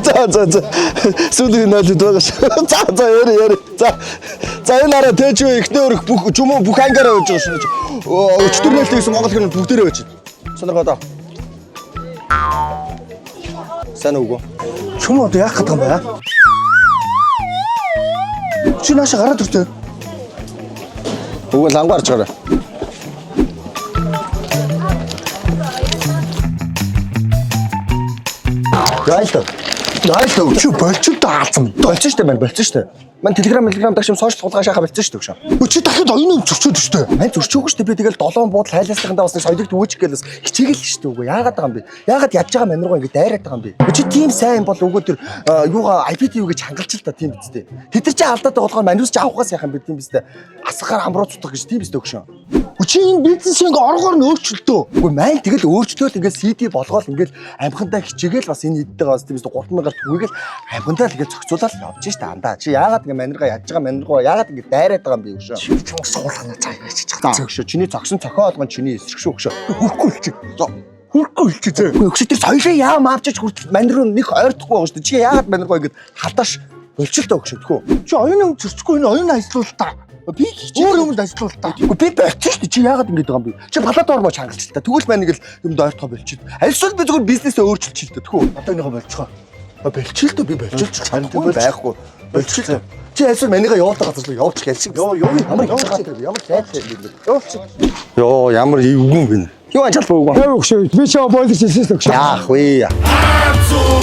За за за. Сүүлийн нойлод байгаа шүү. За за яри яри. За. За энэ араа тэжүү ихнээ өрөх бүх чүмөө бүх ангаараа байж байгаа шүү. Өчтөр нээлттэй гэсэн Монгол хүн бүгдээрээ байж байна. Сонирхоо даа. Сайн уу? Чүм одоо яах гэдэг юм бэ? Чи нааша гараад иртээ. Үгүй лангаа гарч гараа. Яалта. Яалта. Чи болчиход хаалцсан. Болцсон шүү дээ маань болцсон шүү дээ. Ман Telegram Telegram дагшим сошиал хулгай шахаа болцсон шүү дээ өгшөө. Чи дахиад оюун юм зөрчөөд штэ. Мань зөрчөөгүй шүү дээ. Би тэгэл долоон буудал хайлааслахандаа бас нэг соёлыг дүүчих гээл бас хичээгэл шүү дээ үгүй. Яагаад байгаа юм бэ? Яагаад ядж байгаа маниргоо ингэ дайраад байгаа юм бэ? Чи тийм сайн бол өгөө тэр юугаа IPTV гэж хангалч л та тийм биз дээ. Тэд нар чи алдаад байгаа болохоор манирус чи авахаас яах юм бэ тийм биз дээ. Асгаар амруу цутах гэж тийм биз дээ өгшөө. Чи энэ бизнесийг ингээ оргоор нь өөрчлөлтөө. Үгүй мань тэгэл өөрчлөөл ингээл CD болгоол ингээл амхандаа хичээгээл бас энэ хэдтэйгээ бас тийм биз дээ 3000-аар түгээгээл амхандаа л ингээл зохицуулаад явж штэ андаа. Чи яагаад ингээ маниргаа ядж байгаа маниргаа яагаад ингээ дайраад байгаа юм бэ өгшөө? Чи чам суулгана цаа яаж За өгшөө чиний зогсон цохио болгон чиний эсрэг шүү өгшөө. Хүрхгүй хэлчих. Хүрхгүй хэлчих зөө. Үгүй өгшөө тэр соёлын яам авчиж хүртэл мань руу нэг ойртохгүй байгаа шүү дээ. Чи яагаад мань руу ингэж халдааш болчихлоо өгшөө тэхүү. Чи оюун юм зөрчихгүй энэ оюун ажиллуул та. Би хичээл Өөр юмд ажиллуул та. Үгүй би болчих шүү дээ. Чи яагаад ингэж байгаа юм бэ? Чи палат ормоо чангалч л та. Тэгвэл мань нэг л юмд ойртохоо болчих. Альсвал би зүгээр бизнесээ өөрчилчих л та тэхүү. Одоо энийгээ болчихоо. Болчих л дөө би болчихч Харин тийм байхгүй. Болчих л. Чи альсвал манийгаа явуулдаг газар руу явуучих ялшиг. Йоо, юу Ямар явуучих. яагаад ямар зайтай юм бэ? Явуулчих. Йоо ямар эвгүй юм бэ? Юу анчаал буугүй. Яа өгшөө. Би чам бойлож хэлсэн л өгшөө. Яах вэ? Азуу